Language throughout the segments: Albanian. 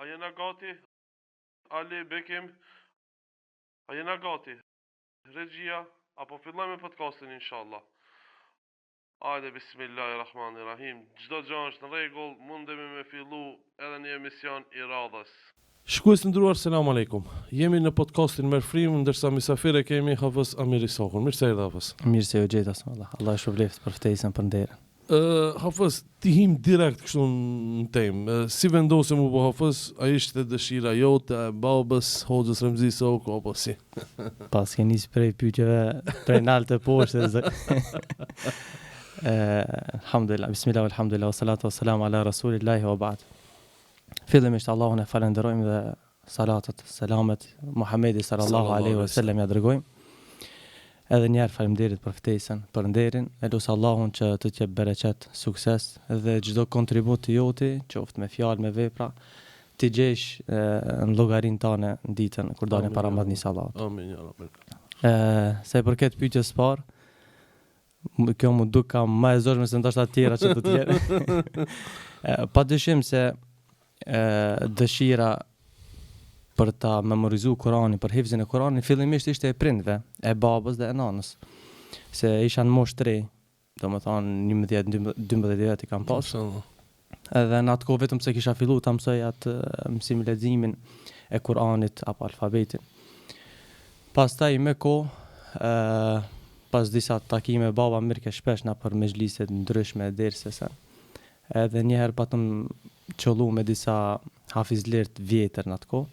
A jena gati? Ali, Bekim, a jena gati? Regjia, a po fillojmë me podcastin inshallah. Ajde bismillahirrahmanirrahim. Çdo gjë është në rregull, mundemi me fillu edhe një emision i radhës. Shikues të nderuar selam alejkum. Jemi në podcastin Merr Frymë, ndërsa mysafir e kemi Hafëz Amir Isakun. Mirë se erdhe Hafëz. Mirë se ju gjeta Allah. Allah ju shpërbleftë për ftesën për nderin. Hafëz, t'i him direkt kështu në temë. Si vendose m'u bo Hafëz, a ishte dëshira jote, e babës, hoxhës Remzi Isaku, apo si? Paske nis prej pyetjeve prej nalt e poshtë. Alhamdulillah, bismillah, alhamdulillah, salatu wassalamu ala rasulillahi wa ba'd. Fillimisht Allahun e falënderojmë dhe Salatet, selamet Muhammedit sallallahu alejhi ve sellem ja dërgojmë. Edhe një herë faleminderit për ftesën, për nderin, e lus Allahun që të të jep bereqet, sukses dhe çdo kontribut të joti, qoftë me fjalë, me vepra, t'i gjesh në llogarinë tane në ditën kur dalim para madhnisë së Allahut. Amin ya Rabbi. Ë, sa i përket pyetjes së parë, kjo m'u dukka më e zorshme se ndoshta të tjera që do të jenë. Pa dyshim se dëshira për ta memorizu Kuranin, për hifzin e Kuranit, fillimisht ishte e prindve, e babës dhe e nanës. Se isha në moshë të re, domethonë 11, 12 vjet i kam pas. Edhe në atë kohë vetëm se kisha fillu ta mësoj atë mësim leximin e Kuranit apo alfabetin. Pastaj me kohë, pas disa takime baba m'merrke shpesh nëpër mexhlise të ndryshme derse se Edhe një herë patëm qëllu me disa hafizlerë të vjetër në atë kohë,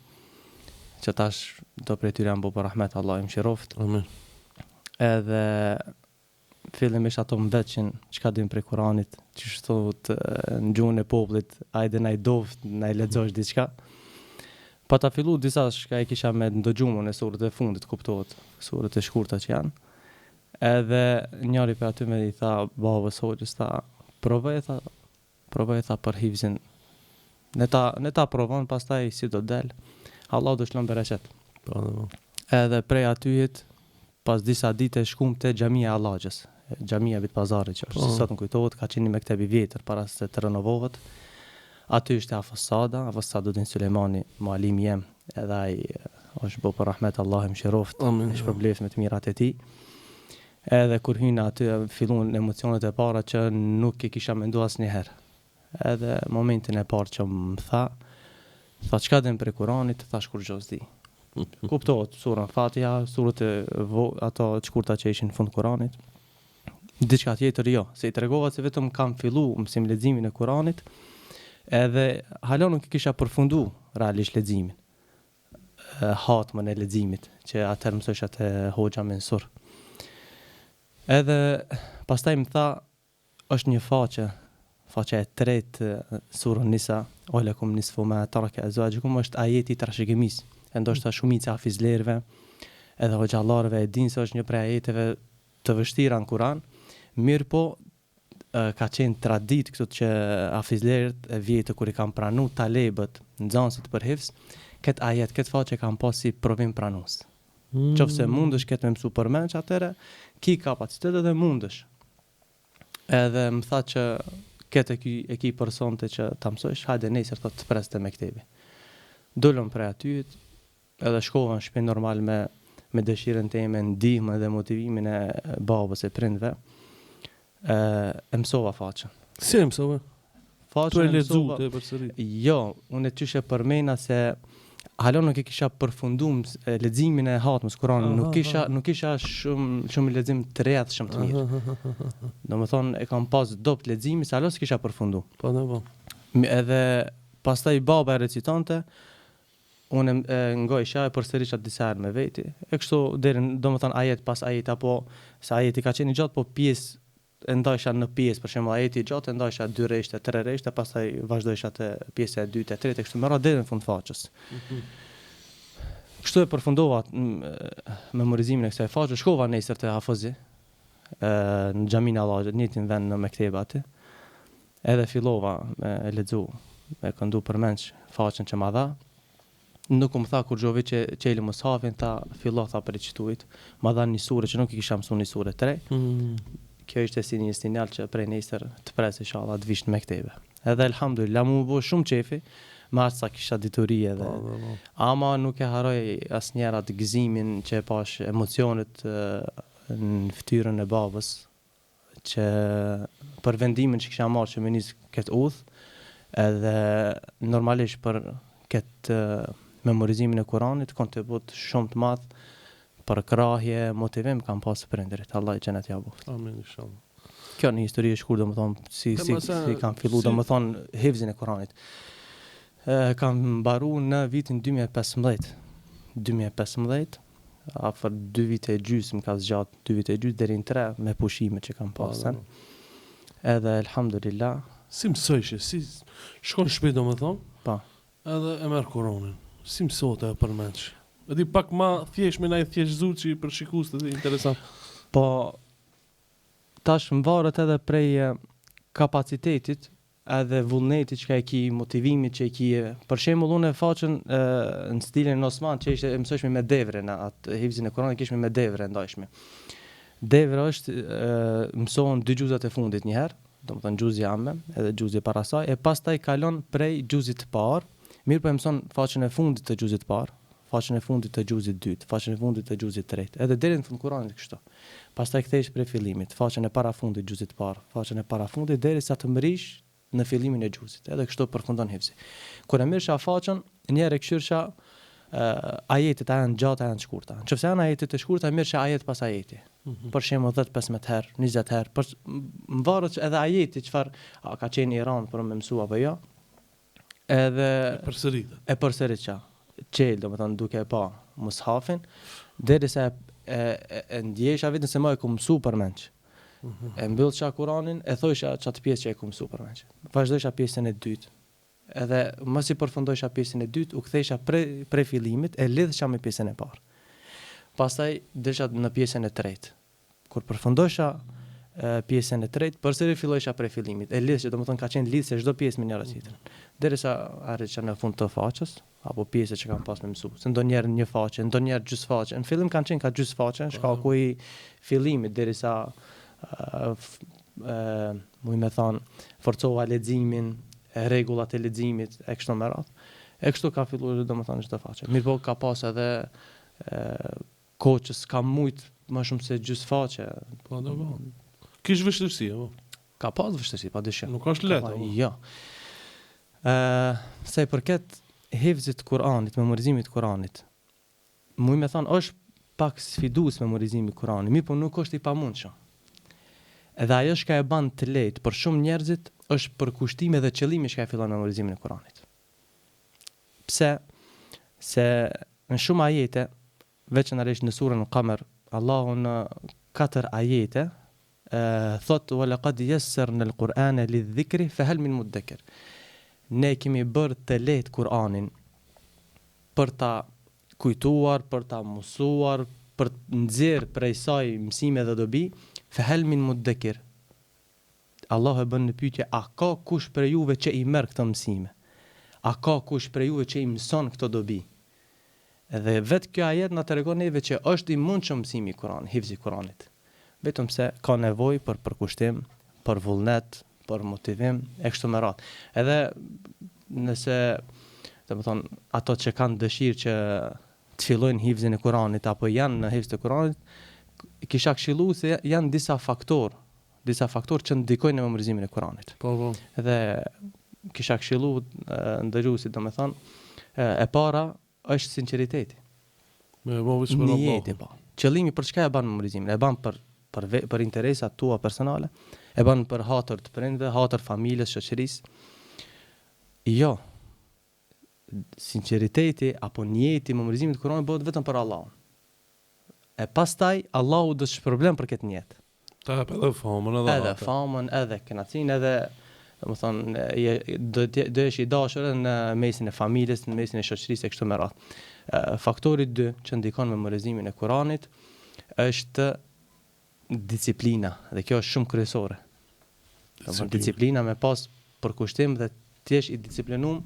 që tash do prej tyre janë bo për rahmet, Allahu i mëshiroftë. Amin. Edhe fillimisht ato më vetshin çka din prej Kuranit, qysh thotë në gjuhën e popullit, ajde na i doft, na i lexosh diçka. Pata fillu disa çka i kisha me ndëgju unë suret e fundit, kuptohet, suret e shkurta që janë. Edhe njëri prej atyre i tha babës hoxhës tha provoje tha provoje tha për hifzin ne ta ne ta provon pastaj si do del Allahu do shlon bereqet. Po, po. Edhe prej atyhit pas disa dite shkum te xhamia e Allagjës, xhamia e Bitpazarit që është, po. si sot më kujtohet, ka qenë një mekteb i vjetër para se të renovohet. Aty ishte Hafëz Sada, Hafëz Sadudin Sulejmani, mualimi jem, edhe ai është bo për rahmet Allahu e mëshiroftë, e shpërbleftë me të mirat e tij. Edhe kur hyna aty filluan emocionet e para që nuk e kisha mendu asnjëherë. Edhe momentin e parë që më tha, tha çka din prej Kuranit, thash kurgjo s'di. Kuptohet, surën Fatiha, suret e vo, ato të shkurta që ishin në fund Kuranit. Diçka tjetër jo, se i tregova se vetëm kam fillu mësim leximin e Kuranit, edhe hala nuk e kisha përfundu realisht leximin, hatmën e leximit, që atëherë mësojsha te hoxha Mensur. Edhe pastaj më tha, është një faqe, faqja e tretë surën Nisa, wa lakum nisfu ma taraka azwajukum është ajeti i trashëgimisë. E ndoshta shumica e hafizlerëve edhe hoxhallarëve e dinë se është një prej ajeteve të vështira në Kuran, mirëpo ka qenë traditë këtu që hafizlerët e vjetër kur i kanë pranu talebët, nxënësit për hifz, këtë ajet, këtë faqe kanë pas si provim pranues. Mm. Qoftë se mundesh këtë me mësu përmendsh, atëherë ki kapacitet edhe mundesh. Edhe më tha që këtë e ki, e ki për sonte që ta mësojsh, hajde nesër thotë të pres te mektebi. Dolëm prej aty, Edhe shkova në shpi normal me me dëshirën teme, ndihmën dhe motivimin e babës e prindve. E, e mësova faqen. Si e mësove? Faqen e lexu të e përsërit. Jo, unë qysh e përmena se hala nuk e kisha përfundu leximin e hatmës Kur'anit, nuk kisha nuk kisha shumë shumë lexim të rrjedhshëm të mirë. Domethonë e kam pas dobt leximin se hala s'kisha përfundu. Po, po. Edhe pastaj baba e recitonte, Unë e ngojsha e përsërisha disa herë me veti, e kështu deri në, domethënë ajet pas ajeti apo se ajeti ka qenë i gjatë, po pjesë e ndajsha në pjesë, për shembull ajeti i gjatë e ndajsha dy rreshte, tre rreshte, pastaj vazhdojsha te pjesa e dytë, e tretë e kështu me radhë deri në fund faqes. Kështu e përfundova memorizimin e kësaj faqe, shkova nesër te hafëzi, në xhaminë e Allahut, në njëjtin vend në mekteb aty. Edhe fillova me e lexu, me këndu përmendsh faqen që ma dha. Nuk më tha kurgjo veç e çeli mushafin, tha fillo tha prej qëtuit. Ma dha një sure që nuk e kisha mësu një sure të re. Mm. Kjo ishte si një sinjal që prej nesër të pres inshallah të vish në mektebe. Edhe elhamdulillah mu bo shumë qefi. Me aq sa kisha dituri edhe. Po, po, po. Ama nuk e harroj asnjëherë atë gëzimin që e pash emocionet në fytyrën e babës që për vendimin që kisha marrë që me nis këtë udhë edhe normalisht për këtë memorizimin e Kuranit kontribut shumë të madh përkrahje, motivim kam pasë prindërit, Allahu xhenet ja boftë. Amin inshallah. Kjo një histori e shkurt domethënë si si si kam fillu si... domethënë hifzin e Kuranit. E kam mbaru në vitin 2015. 2015 afër 2 vite e gjysmë ka zgjat, 2 vite e gjysmë deri në 3 me pushime që kam po, pasë. Po, Edhe elhamdulillah. Si mësojshe, si shkon në shtëpi domethënë? Po. Edhe e merr Kuranin. Si mësohet ajo përmendsh? E di pak ma thjesht me na i thjeshtëzu që për shikuesit është interesant. Po tash mvaret edhe prej kapacitetit edhe vullnetit çka e ki, motivimit që e ki. Për shembull unë faqen në stilin osman që ishte e mësojshme me devre në atë hifzin e Kuranit kishme me devre ndajshme. Devre është mësohen dy xhuzat e fundit një herë, domethënë xhuzi amme edhe xhuzi para saj e pastaj kalon prej xhuzit të parë, mirëpo e mëson faqen e fundit të xhuzit të parë, faqen e fundit të xhuzit të dytë, faqen e fundit të xhuzit të tretë, edhe deri në fund Kuranit kështu. Pastaj kthehesh prej fillimit, faqen e parafundit të xhuzit të parë, faqen e parafundit derisa të mrish në fillimin e xhuzit, edhe kështu përfundon hifzi. Kur e mirrsha faqen, një herë e kqyrsha ajetet a janë të gjata a janë të shkurta. Nëse janë ajete të shkurta, mirrsha ajet pas ajeti. Mm -hmm. Për shembull 10 15 herë, 20 herë, për mvaret edhe ajeti çfarë a ka qenë i rëndë për me mësu apo jo. Edhe e përsërit. E përsëritsha. Çel, domethënë duke e pa mushafin, derisa e e, e, e ndjesha veten se më e kom mësu përmendsh. Mm -hmm. E mbyllsha Kuranin, e thojsha qatë pjesë që e kom mësu përmendsh. Vazhdojsha pjesën e dytë. Edhe masi përfundojsha pjesën e dytë, u kthejsha prej prej fillimit, e lidhsha me pjesën e parë. Pastaj dilsha në pjesën e tretë. Kur përfundojsha pjesën e tretë, përsëri fillojsha prej fillimit. E lidhsha, domethënë ka qenë lidhëse çdo pjesë me njëra tjetrën. Derisa arritsha në fund të faqes, apo pjesës që kam pas me mësu. Se ndonjëherë një faqe, ndonjëherë gjysë faqe. Në fillim kanë qenë ka gjysë faqe, shkaku i fillimit derisa muj me thanë, forcova leximin, rregullat e leximit e kështu me radhë. E kështu ka filluar domethënë çdo faqe. Mirëpo ka pas edhe kohë që s'kam mujt më shumë se gjysë faqe. Po, do po. Kish vështirësi, apo? Ka pas vështirësi, pa dyshim. Nuk është lehtë, apo? Jo. Ë, sa i përket hifzit të Kuranit, memorizimit të Kuranit, Muj me thanë është pak sfidues memorizimi i Kuranit, mirëpo nuk është i pamundshëm. Edhe ajo çka e ban të lehtë për shumë njerëzit është përkushtimi dhe qëllimi çka e fillon memorizimin e Kuranit. Pse? Se në shumë ajete, veçanërisht në surën Kamer, Allahu në katër ajete thotë wa laqad yassarna al-Qur'ana lidh-dhikri fa hal min muddakir. Ne kemi bërë të lehtë Kur'anin për ta kujtuar, për ta mësuar, për të nxjerrë prej saj mësime dhe dobi, fe hel min muddekir, Allahu e bën në pyetje, a ka kush prej juve që i merr këto mësime? A ka kush prej juve që i mëson këto dobi? Dhe vetë ky ajet na tregon neve që është i mundshëm mësimi i Kuranit, hifzi i Kuranit. Vetëm se ka nevojë për përkushtim, për vullnet, për motivim e kështu me radhë. Edhe nëse, domethënë, ato që kanë dëshirë që të fillojnë hifzin e Kuranit apo janë në hifz të Kuranit, kisha këshillu se janë disa faktorë, disa faktorë që ndikojnë në memorizimin e Kuranit. Po, po. Dhe kisha këshillu ndëgjuesit, domethënë, e para është sinqeriteti. Me e bo veç për Allahun. Nijeti, po. Qëllimi për çka e ban memorizimin? E ban për për ve, për interesat tua personale? E ban për hatër të prindve, hatër familjes, shoqërisë? Jo. Sinqeriteti apo nijeti i memorizimit të Kuranit bëhet vetëm për Allahun. E pastaj Allahu do të shpërblen për këtë nijet. Ta jep edhe famën edhe Edhe famën, edhe kënaqësinë, edhe domethënë je do të do jesh i dashur edhe në mesin e familjes, në mesin e shoqërisë e kështu me radhë. Faktori 2 që ndikon në memorizimin e Kuranit është disiplina dhe kjo është shumë kryesore. Domethënë disiplina me pas përkushtim dhe të jesh i disiplinum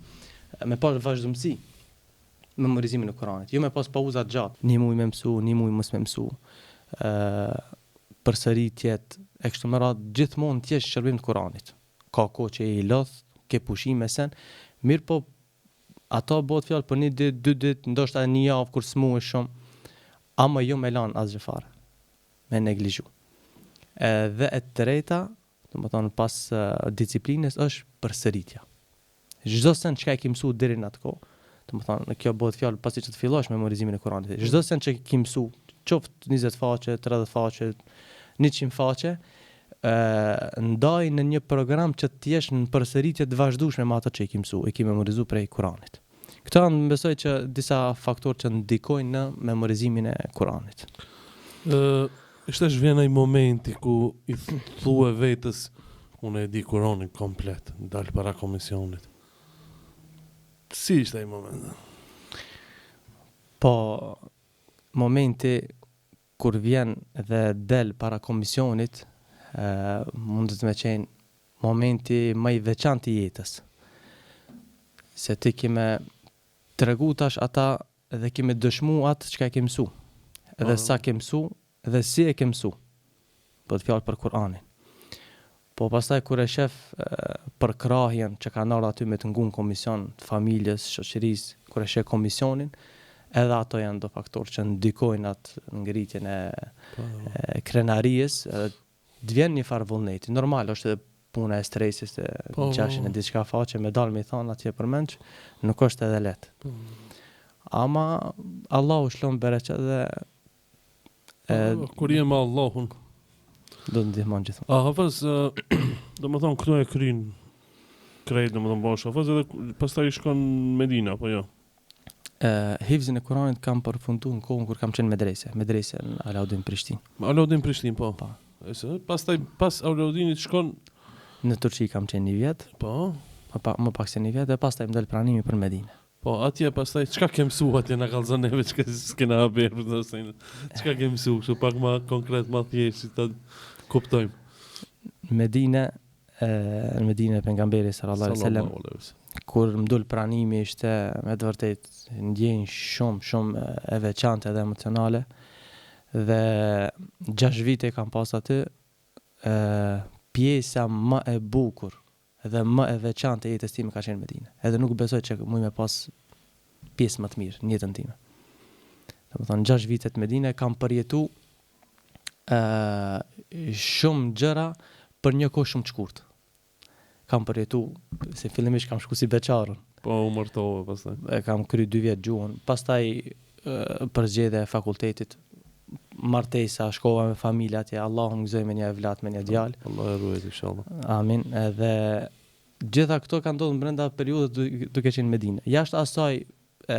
me pas vazhdimësi memorizimin e Kuranit, jo me pas pauza të gjatë. Një muj me mësu, një muj mos me mësu, ë përsëritjet e kështu me radhë, gjithmonë të jesh në shërbim të Kuranit. Ka kohë që je i lodht, ke pushime sen, mirëpo Ato bëhet fjalë për një ditë, dy ditë, ndoshta edhe një javë kur smuhesh shumë, ama jo me lanë asgjë fare, me neglizhu. Edhe e treta, domethënë pas disiplinës është përsëritja. Çdo send çka e ki mësu deri në atë kohë, domethënë kjo bëhet fjalë pasi që të fillosh memorizimin e Kuranit. Çdo send që ki mësu, qoftë 20 faqe, 30 faqe, 100 faqe, ë ndaj në një program që të jesh në përsëritje të vazhdueshme me ato që i ki mësu, i ki memorizu prej Kuranit. Këto janë besoj që disa faktorë që ndikojnë në memorizimin e Kuranit. Ë, ishte vjen ai momenti ku i thue vetes, unë e di Kuranin komplet, dal para komisionit. Si ishte ai moment? Po, momenti kur vjen dhe del para komisionit, mundet me qenë momenti më i veçantë i jetës. Se ti ki me tregu tash ata dhe ki me dëshmu atë çka e ke mësu. Edhe sa ke mësu dhe si e ke mësu. Bëhet fjalë për Kur'anin. Po pastaj kur e shef përkrahjen që kanë ardhur aty me të ngu në komision të familjes, shoqërisë, kur e sheh komisionin, edhe ato janë do faktorë që ndikojnë atë ngritjen e, po, e krenarisë, edhe të vjen një farë vullneti. Normal është edhe puna e stresit se po, 600 e po. diçka faqe me dalë me i thonë atje përmendsh, nuk është edhe lehtë. Po. Ama Allahu shlon bereqet dhe E, po, kur je me Allahun do të ndihmon gjithmonë. A hafëz, domethënë këtu e kryn krejt, domethënë bash hafëz edhe pastaj shkon në Medinë apo jo? Ë hifzin e Kuranit kam përfundu në kohën kur kam qenë në medrese, medrese në Alaudin Prishtinë. Alaudin Prishtinë, po. Po. E se, pastaj pas Alaudinit shkon në Turqi kam qenë një vjet. Po. Më pak më pak se një vjet dhe pastaj më del pranimi për Medinë. Po, atje pastaj çka ke mësu atje na kallzon neve çka s'kena haber për të thënë. Çka ke mësu, kështu pak më konkret, më thjesht si ta kuptojmë. Medine, e, në Medine e pejgamberit sallallahu alaihi wasallam, kur më dul pranimi ishte me të vërtetë ndjenjë shumë shumë e veçantë edhe emocionale dhe 6 vite kam pas aty e, pjesa më e bukur Dhe më e veçantë e jetës time ka qenë Medine. Edhe nuk besoj që muj me pas pjesë më të mirë në jetën time. Domethënë 6 vite të Medine kam përjetu ë shumë gjëra për një kohë shumë të shkurtë. Kam përjetu se fillimisht kam shku si beqar. Po u martove pastaj. E kam kry 2 vjet gjuhën. Pastaj përzgjedhja e fakultetit, martesa, shkova me familje atje, Allahu më gëzoi me një evlat, me një djalë. Allahu e ruajt inshallah. Amin. Edhe gjitha këto kanë ndodhur brenda periudhës duke qenë në Medinë. Jashtë asaj e,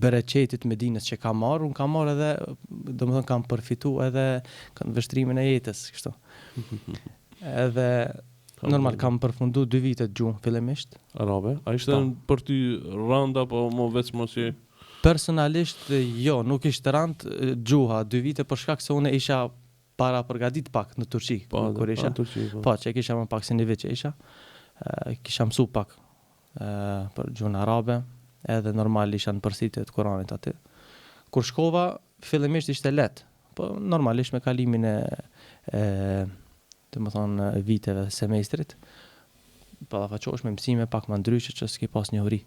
bereqetit të Medinës që kam marrë, unë kam marrë edhe, domethënë kam përfitu edhe vështrimin e jetës, kështu. Edhe normal kam përfundu dy vite gjuhë fillimisht. Arabe? A ishte po. për ty rand apo mo veç mos që Personalisht jo, nuk ishte rand gjuha dy vite për shkak se unë isha para përgatit pak në Turqi, po, kur isha. Po, Turqi, po. po, që kisha më pak se një vit që isha. Kisha mësu pak për gjuhën arabe, edhe normal isha në përsëritje të Kuranit aty. Kur shkova, fillimisht ishte lehtë, Po normalisht me kalimin e e domethënë viteve dhe semestrit, ballafaqohesh me mësime pak më ndryshe që s'ke pas njohuri.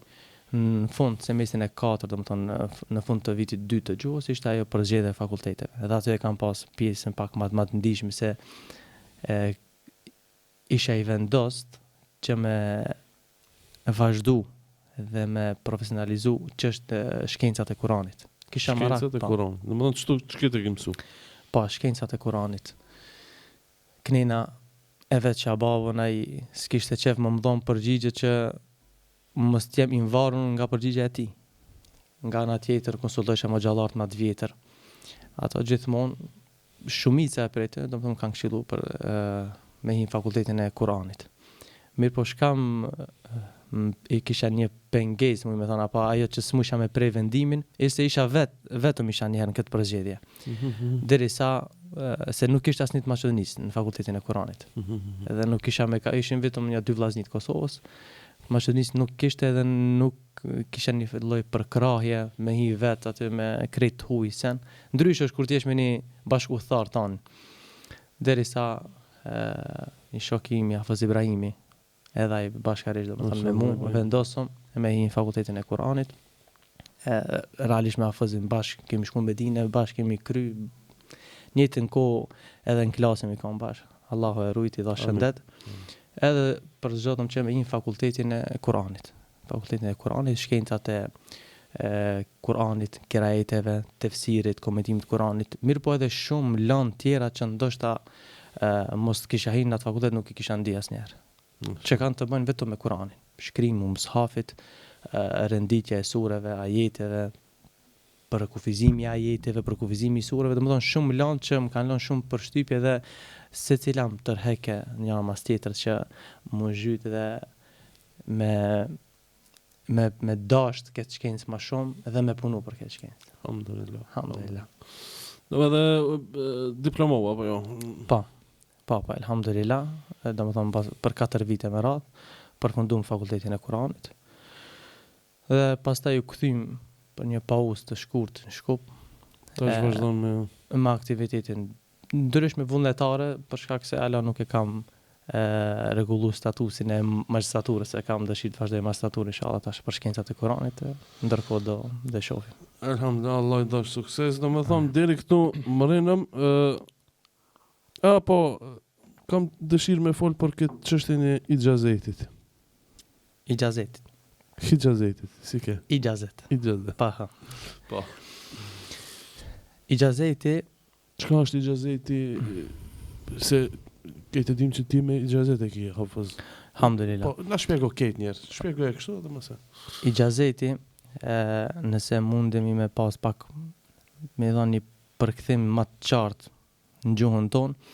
Në fund, semestrin e katërt, domethënë në fund të vitit të dytë të gjuhës ishte ajo përzgjedhja e fakulteteve. Edhe aty e kam pas pjesën pak më më të ndishme se e isha i vendost që me vazhdu dhe me profesionalizu çështjet shkencat e Kuranit. Kisha marak, Shkencat e po. Kuranit. Domethënë çto çka të ke mësu? Po, shkencat e Kuranit. Knena e vetsha babën, ai s'kishte qef me më dhonë përgjigje që mos të jem i varur nga përgjigja e tij. Nga ana tjetër konsultojsha me hoxhallarët ma të vjetër. Ato gjithmonë shumica e prej tyre, domethënë më kanë këshillu për me hi në fakultetin e Kuranit. Mirëpo çka i kisha një pengesë, muj me thonë, apo ajo që s'mujsha me pre vendimin, ishte isha vet, vetëm isha njëherë në këtë përzgjedhje. Derisa se nuk kishte asnjë të Maqedonisë në fakultetin e Kuranit. Edhe nuk kisha me ka, ishin vetëm një dy vllazni të Kosovës. Të Maqedonisë nuk kishte edhe nuk kisha një lloj përkrahje me hi vet aty me krejt të huj sen. Ndryshe është kur të jesh me një bashkudhëtar tanë. Derisa një shok i imi, Hafëz Ibrahimi, edhe ai bashkarisht domethënë me mu, vendosëm me hi në fakultetin e Kur'anit. E, realisht me Hafëzin bashkë kemi shku në Medine, bashkë kemi kry njëjtën kohë edhe në klasë jemi kanë bashkë. Allahu e rujt i dhashtë shëndet. Edhe përzgjodhëm që me hi në fakultetin e Kur'anit. Fakultetin e Kur'anit, shkencat e e Kur'anit, kiraeteve, tefsirit, komentimit të Kur'anit, mirëpo edhe shumë lëndë tjera që ndoshta e, mos të kisha hi në atë fakultet nuk i kisha ndi asnjëherë. Që kanë të bëjnë vetëm me Kur'anin, shkrimi i mushafit, renditja e sureve, ajeteve, përkufizimi i ajeteve, përkufizimi i sureve, domethënë shumë lëndë që më kanë lënë shumë përshtypje dhe secila më tërheke njëra mas tjetrës që m'u zhyt dhe me me me dasht këtë shkencë ma shumë dhe me punu për këtë shkencë. Alhamdulillah. Alhamdulillah. Do edhe diplomove apo jo? Po. Po, po, elhamdulillah, domethënë për 4 vite me radhë, përfundum fakultetin e Kuranit. Dhe pastaj u kthym për një pauzë të shkurtë në Shkup. Tash vazhdon me me aktivitetin ndryshme vullnetare, për shkak se ala nuk e kam e, rregullu statusin e magjistraturës, e kam dëshirë të vazhdoj magjistraturën inshallah tash për shkencat e Kuranit, ndërkohë do do shohim. Elhamdulillah, Allah i dhashtë sukses. Domethënë deri këtu mrrinëm ë A po kam dëshirë me fol për këtë çështjen e ixhazetit. Ixhazetit. Ixhazetit, si ke? Ixhazet. Ixhazet. Pa ha. Po. Ixhazeti Çka është ixhazeti se krejt e dim që ti me ixhazet e ki hafëz. Alhamdulillah. Po, na shpjego krejt njerë, shpjego e kështu edhe mëse. Ixhazeti, e, nëse mundemi me pas pak me dhënë një përkthim më të qartë në gjuhën tonë,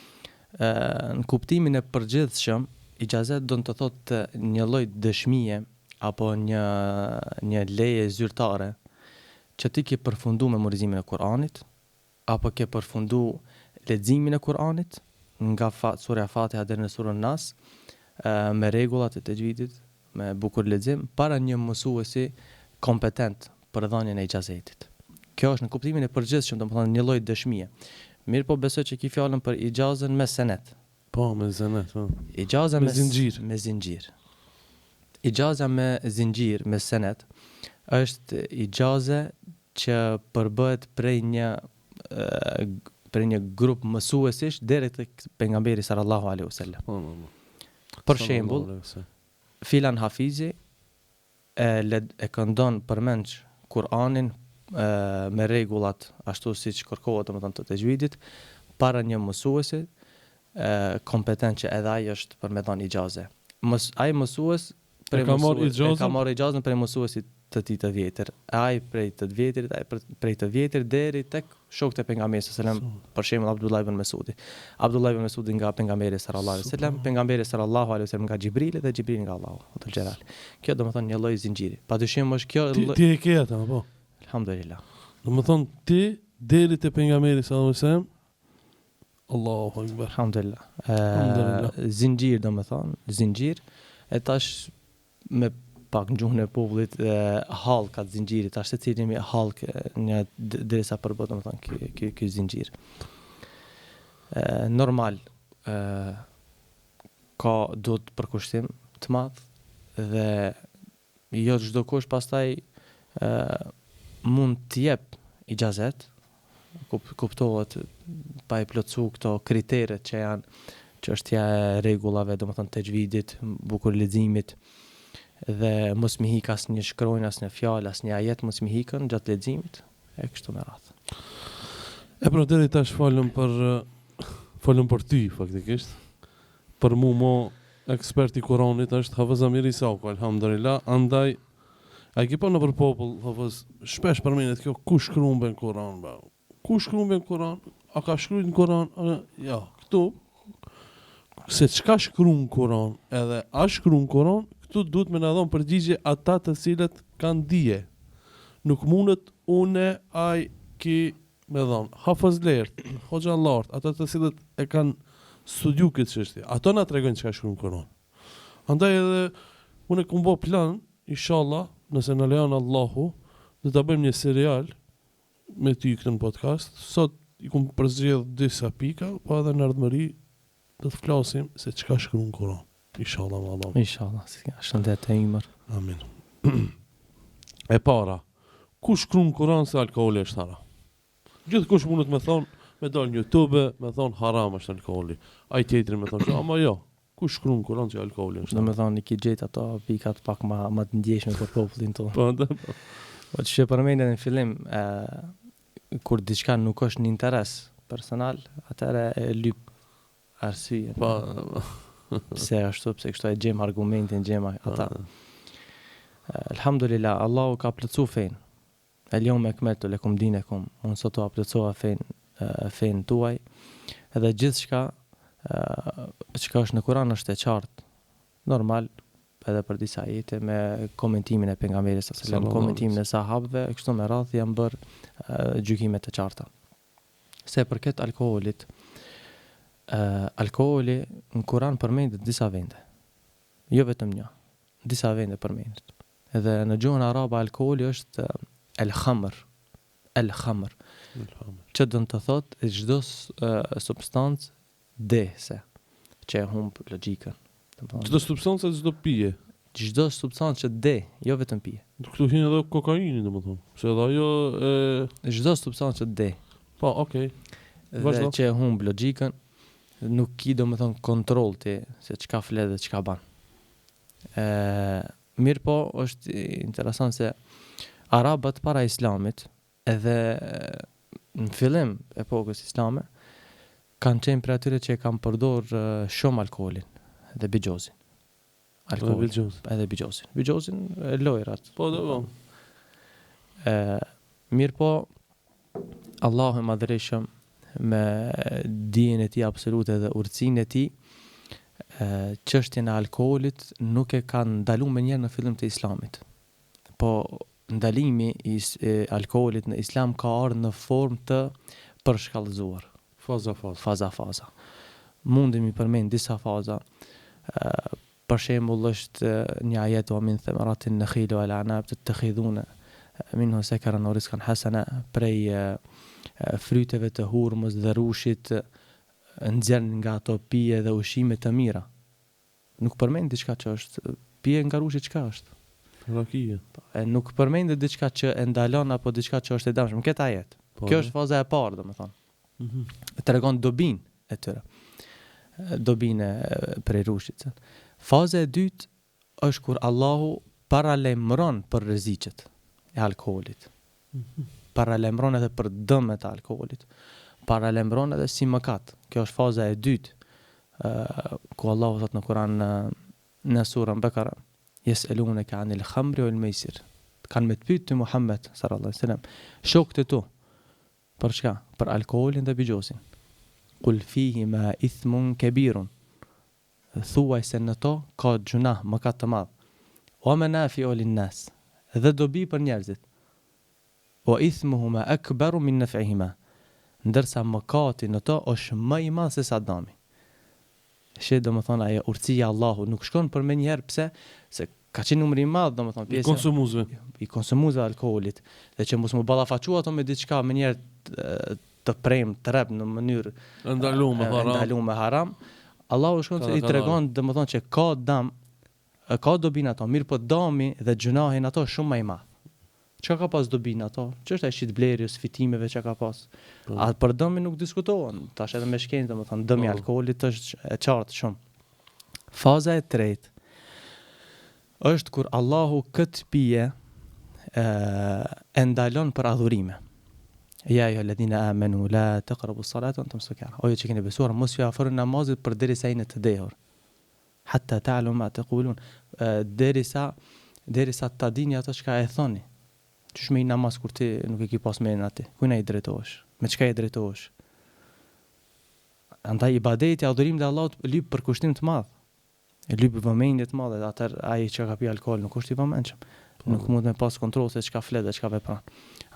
në kuptimin e përgjithshëm, ixhazet don të thotë një lloj dëshmie apo një një leje zyrtare që ti ke përfundu memorizimin e Kur'anit apo ke përfundu leximin e Kur'anit nga surja Fatiha deri në surën Nas me rregullat e texhvidit, me bukur lexim para një mësuesi kompetent për dhënien e ixhazetit. Kjo është në kuptimin e përgjithshëm, domethënë një lloj dëshmie. Mirëpo besoj që ki fjalën për ixhazën me senet. Po, me senet, po. Ixhaza me, me zinxhir. Me zinxhir. Ixhaza me zinxhir, me senet, është ixhaze që përbëhet prej një prej një grup mësuesish deri tek pejgamberi sallallahu alaihi wasallam. Po, po, po. Për shembull, filan hafizi e led, e këndon përmendsh Kur'anin me rregullat ashtu siç kërkohet domethënë të texhvidit para një mësuesi kompetent që edhe ai është për me dhënë ixhaze. Mës, ai mësues prej e ka marrë ixhazën, e ka marrë ixhazën prej mësuesit të tij të vjetër, e ai prej të vjetrit, ai prej të vjetrit deri tek shokët e pejgamberit sallallahu alajhi wasallam, për shembull Abdullah ibn Mesudi. Abdullah ibn Mesudi nga pejgamberi sallallahu alajhi wasallam, pejgamberi sallallahu alajhi wasallam nga Xhibrili dhe Xhibrili nga Allahu, dhul Xhelal. Kjo domethënë një lloj zinxhiri. Padyshim është kjo ti, ti e ke atë apo? Alhamdulillah. Domethënë ti deri te pejgamberi sallallahu alajhi wasallam Allahu Akbar. Alhamdulillah. Alhamdulillah. Zinxhir domethënë, zinxhir e tash me pak në gjuhën e popullit e, hallka të zinxhirit, tash secili me hallkë një derisa përbëhet domethënë ky ky ky zinxhir. E, normal e, ka duhet përkushtim të madh dhe Jo çdokush pastaj mund të jep ixhazet, kuptohet pa i plotësu këto kriteret që janë çështja e rregullave, domethënë texhvidit, bukur leximit dhe mos mi hik asnjë shkronjë, asnjë fjalë, asnjë ajet mos mi hikën gjatë leximit e kështu me radhë. E pra deri tash folëm për folëm për ty faktikisht. Për mu mo ekspert i Kuranit është Hafëz Amir Isaku, elhamdulillah, andaj a e ke pa nëpër popull Hafëz, shpesh përmendet kjo ku shkruan be në Kuran ba. Ku shkruan be në Kuran? A ka shkruajt në Kuran? A, ja, këtu se çka shkruan në Kuran, edhe a shkruan në Kuran, këtu duhet me na dhon përgjigje ata të cilët kanë dije. Nuk mundet une ai ki me thonë, hafëzlert, hoxhallart, ata të cilët e kanë studiu këtë çështje, ato na tregojnë çka shkruan në Kur'an. Andaj edhe unë e kum bo plan, inshallah, nëse na lejon Allahu, do ta bëjmë një serial me ty këtë në podcast. Sot i kum përzgjedh disa pika, po edhe në ardhmëri do të flasim se çka shkruan në Kur'an. Inshallah me Allah. Inshallah, si ka shëndet e ymër. Amin. E para, ku shkrun n'Kuran se alkooli është haram? Gjithkush mundet me thonë, me dalë në Youtube, me thonë haram është alkooli. Ai tjetri me thonë, ama jo, ku shkrun n'Kuran që alkooli është haram? Domethonë, i ki gjetë ato pikat pak ma, ma të ndjeshme për popullin tonë. Po, do, po. Po që përmende në fillim, e, kur diçka nuk është në interes personal, atëherë e lyp arsye. Po, pse ashtu, pse kështu e gjejmë argumentin, gjejmë ata. Alhamdulillah, Allahu ka plotësu fenë. El jeume ekmeltu lekum dinekum, unë sot ua plotësova fenë, fenë tuaj. Edhe gjithçka çka është në Kur'an është e qartë. Normal, edhe për disa ajete me komentimin e pejgamberit sallallahu alajhi wasallam, komentimin e sahabëve, e kështu me radhë janë bërë gjykime të qarta. Sa i përket alkoolit, alkooli në Kur'an përmendet në disa vende. Jo vetëm një, në disa vende përmendet. Edhe në gjuhën arabe alkooli është el khamr, el khamr. Që do të thotë çdo substancë dehëse që e humb logjikën. Çdo substancë e çdo pije. Çdo substancë që deh, jo vetëm pije. Këtu hyn edhe kokaini, domethënë, se edhe ajo e çdo substancë që deh. Po, okay. Dhe që e humb logjikën, nuk ki domethënë kontroll ti se çka flet dhe çka ban. Ë, mirëpo është interesant se arabët para islamit edhe në fillim epokës islame kanë qenë prej atyre që e kanë përdor shumë alkoolin dhe bixhozin. Alkoolin, bixhozin. Edhe bixhozin. Bixhozin e lojrat. Po, do, po. E, mirëpo, Allahu i Madhërishëm me dijen e tij absolute dhe urtësinë e tij, çështjen e alkoolit nuk e ka ndalu menjëherë në fillim të Islamit. Po ndalimi i alkoolit në Islam ka ardhur në formë të përshkallëzuar. Faza faza. Faza faza. Mundemi me përmend disa faza. Për shembull është një ajet wa min thamaratin nakhil wal a'nab tattakhidhuna minhu sakaran wa rizqan hasana prej fryteve të hurmës dhe rrushit nxjerrni nga ato pije dhe ushqime të mira. Nuk përmend diçka që është pije nga rrushi çka është? Rakia. Po, e nuk përmendet diçka që e ndalon apo diçka që është e dëmshme në këtë ajet. Po, Kjo është faza e parë, domethënë. Mm -hmm. Tregon dobinë e tyre. Dobinë prej rrushit. Faza e dytë është kur Allahu paralajmëron për rreziqet e alkoolit. Mm -hmm. Paralajmëron edhe për dëmet e alkoolit. Paralajmëron edhe si mëkat. Kjo është faza e dytë ku Allahu thotë në Kur'an në, në surën Bekara, Jes'eluneke anil khamri wal mejsir. Kanë me të pyet ty Muhammed sallallahu alaihi wasallam, shokët e tu, Për çka? Për alkoolin dhe bixhozin. Kul fihima ithmun kebirun. Thuaj se në to ka gjynah, mëkat të madh. Wa menafi'u lin-nas. Dhe dobi për njerëzit. Wa ithmuhuma akbaru min nef'ihima. Ndërsa mëkati në to është më i madh se sa dami. Shih domethënë ajo urtësia e Allahut nuk shkon për menjëherë pse se ka qenë numri i madh domethënë pjesa i konsumuesve i konsumuesve alkoolit dhe që mos m'u ballafaqu ato me diçka menjëherë të prem të rrep në mënyrë e ndalume haram ndalume haram Allahu shkon se i tregon domethënë që ka dam ka dobi në ato mirëpo dami dhe gjynahi në ato është shumë më i madh Çka ka pas dobi në ato? Çështja e shitblerjes, fitimeve çka ka pas. Po. A për dëmin nuk diskutohen, tash edhe me shkencë, domethënë dëmi i po. alkoolit është e qartë shumë. Faza e tretë është kur Allahu këtë pije e, e ndalon për adhurime. Ja ejjuhalledhine amenu la taqrabu salata wa antum sukara. O ju që keni besuar, mos ju afroni namazit përderisa jeni të dehur. Hatta ta'lamu ma taqulun, derisa derisa ta dini ato çka e thoni. Qysh me hi namaz kur ti nuk e ki pas mendjen aty? Kujna i drejtohesh? Me çka i drejtohesh? Andaj ibadeti, adhurimi ndaj Allahut lyp përkushtim të madh. Lyp vëmendje të madhe, atëherë ai që ka pi alkool nuk është i vëmendshëm. Po. Nuk mund me pas kontroll se çka flet dhe çka vepron.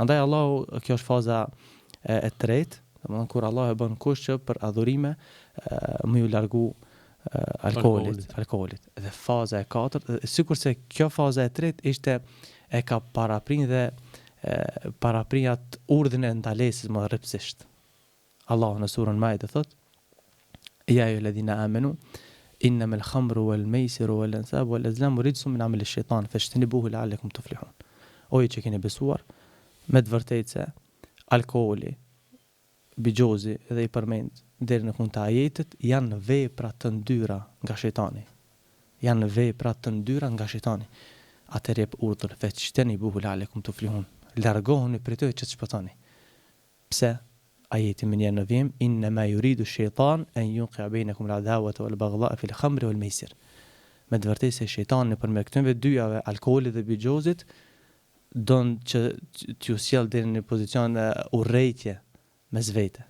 Andaj Allahu, kjo është faza e, e tretë, domethënë kur Allahu e bën kusht që për adhurime me ju largu alkoolit, alkoolit. Dhe faza e katërt, sikurse kjo faza e tretë ishte e ka paraprin dhe paraprin atë urdhrin e ndalesës më rreptësisht. Allahu në surën Maide thot: Ja ejjuhalledhina amenu. Innemel khamru wal mejsiru wal ansabu wal azlamu rijsun min ameli shejtan fexhtenibuhu la'allekum tuflihun. O ju që keni besuar, me të vërtetë se alkooli, bixhozi dhe i përmend deri në fund të ajetit janë vepra të ndyra nga shejtani. Janë vepra të ndyra nga shejtani. Atëherë jep urdhër, fexhtenibuhu la'allekum tuflihun. Largohuni prej tyre që të shpëtoni. Pse? Ajeti menjëherë në vijim, Innema yuridu shejtan en yuqi'a bejnekum al-adawata wal-baghdha'a fil khamri wal mejsir. Me të vërtetë se shejtani nëpërmjet këtyre dyjave, alkoolit dhe bixhozit, don që t'ju sjellë deri në një pozicion urrejtje mes vete.